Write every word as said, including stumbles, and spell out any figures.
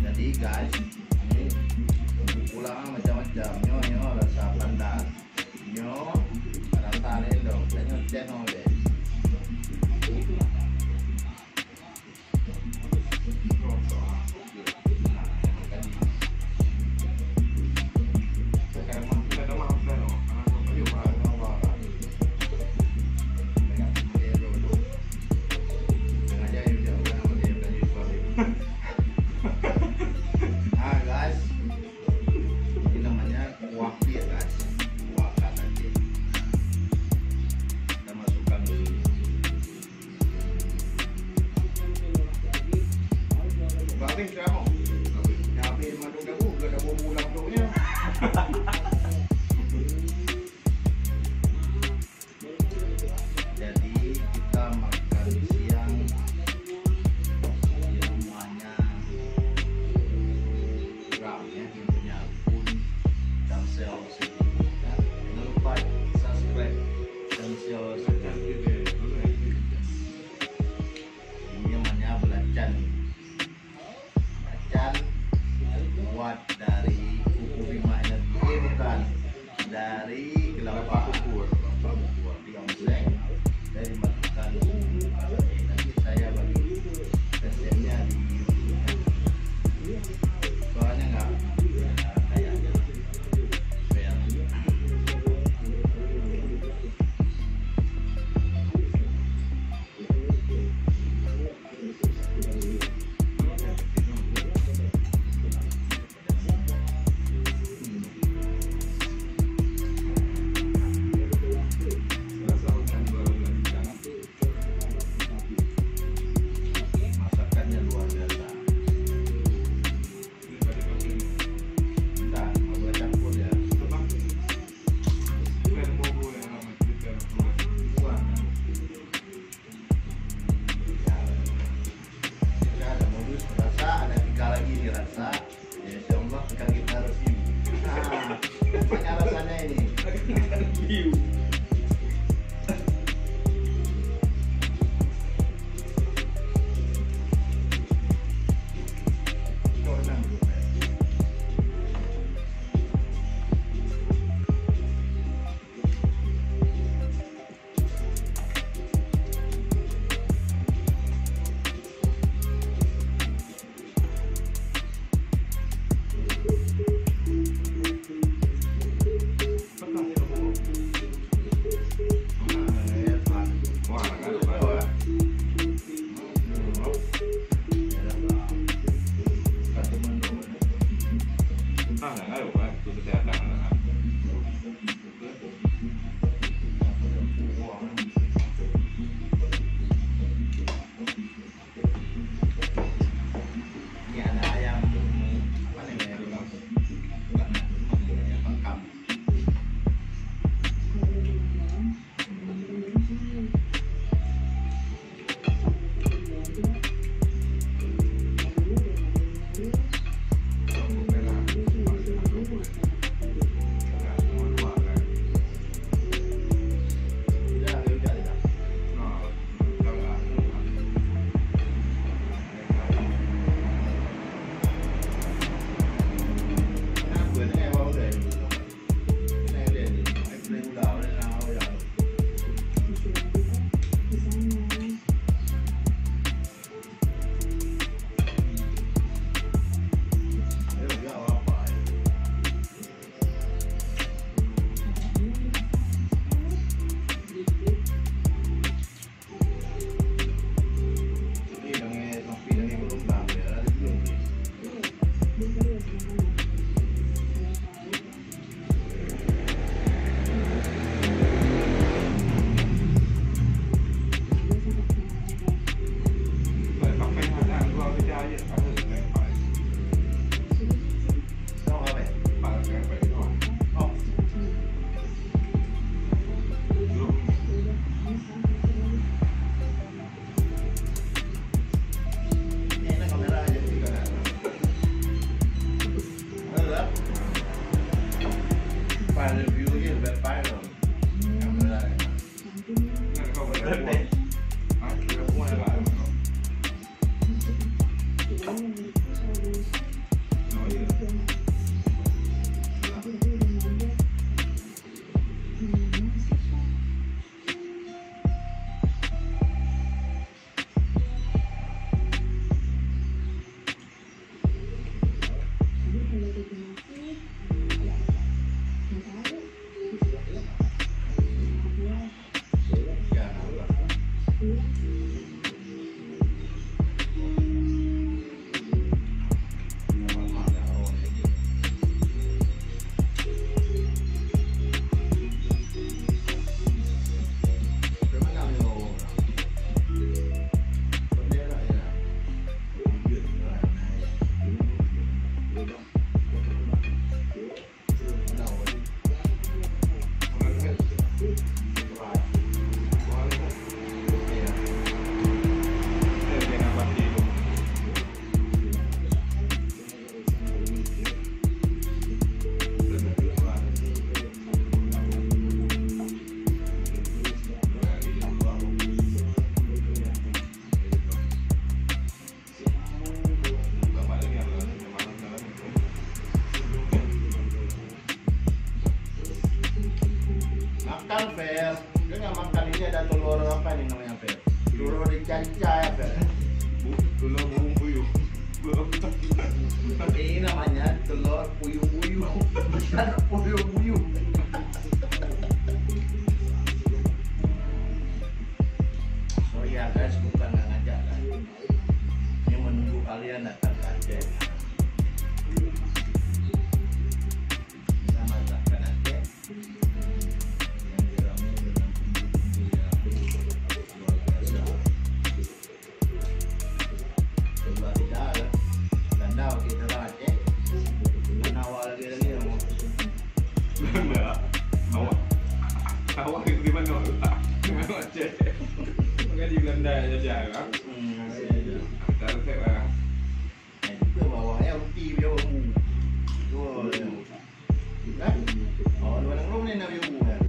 Jadi guys, ini pulang macam-macam. Nyoe, nyoe rasa pandan. Nyoe rasa lendong. Nyoe teh nyoe deh. Ah, guys, ini namanya kuah pie, guys. Kuah kacang. Kita masukkan dulu. Babeh kamoe. Babeh mandum dabu, ke dabu pulang truknya. Jadi, kita makan siang di rumahnya Ram, ya, yang punya akun Damsel Siti. Ya, jangan lupa subscribe Damsel Siti. Ini namanya belacan. Belacan buat dari kuku bima energi, eh, bukan. Dari kelapa kukur. Kelapa kukur. Dioseng, dari masukan bumbu. Nanti saya bagi resepnya di YouTube. Soalnya nggak, nggak kayak, kayak Masakannya luar biasa. Entah, mau campur ya. Wah. Ada modus rasa, ada tiga lagi ni rasa. Ya, insya Allah akan kita review. Nah, banyak rasanya ini. Review. Makan, Fer. Jangan makan, ini ada telur apa ini namanya, Fer? Telur dicacah ya, Fer? Bu-, telur burung puyuh. Ini namanya telur puyuh-puyuh. Bukan puyuh-puyuh. Sorry ya, guys, bukan nggak ngajak, guys. Ini menunggu kalian datang ke Aceh. Kita masakan Aceh. Awak, awak di mana? Di mana Aceh? Bukan di Belanda saja, kan? Hmm. Kita resep, kan? Eh, itu bawa ya, roti dia bawa. Betul. Kan? Oh, dua orang ni nak beli buah.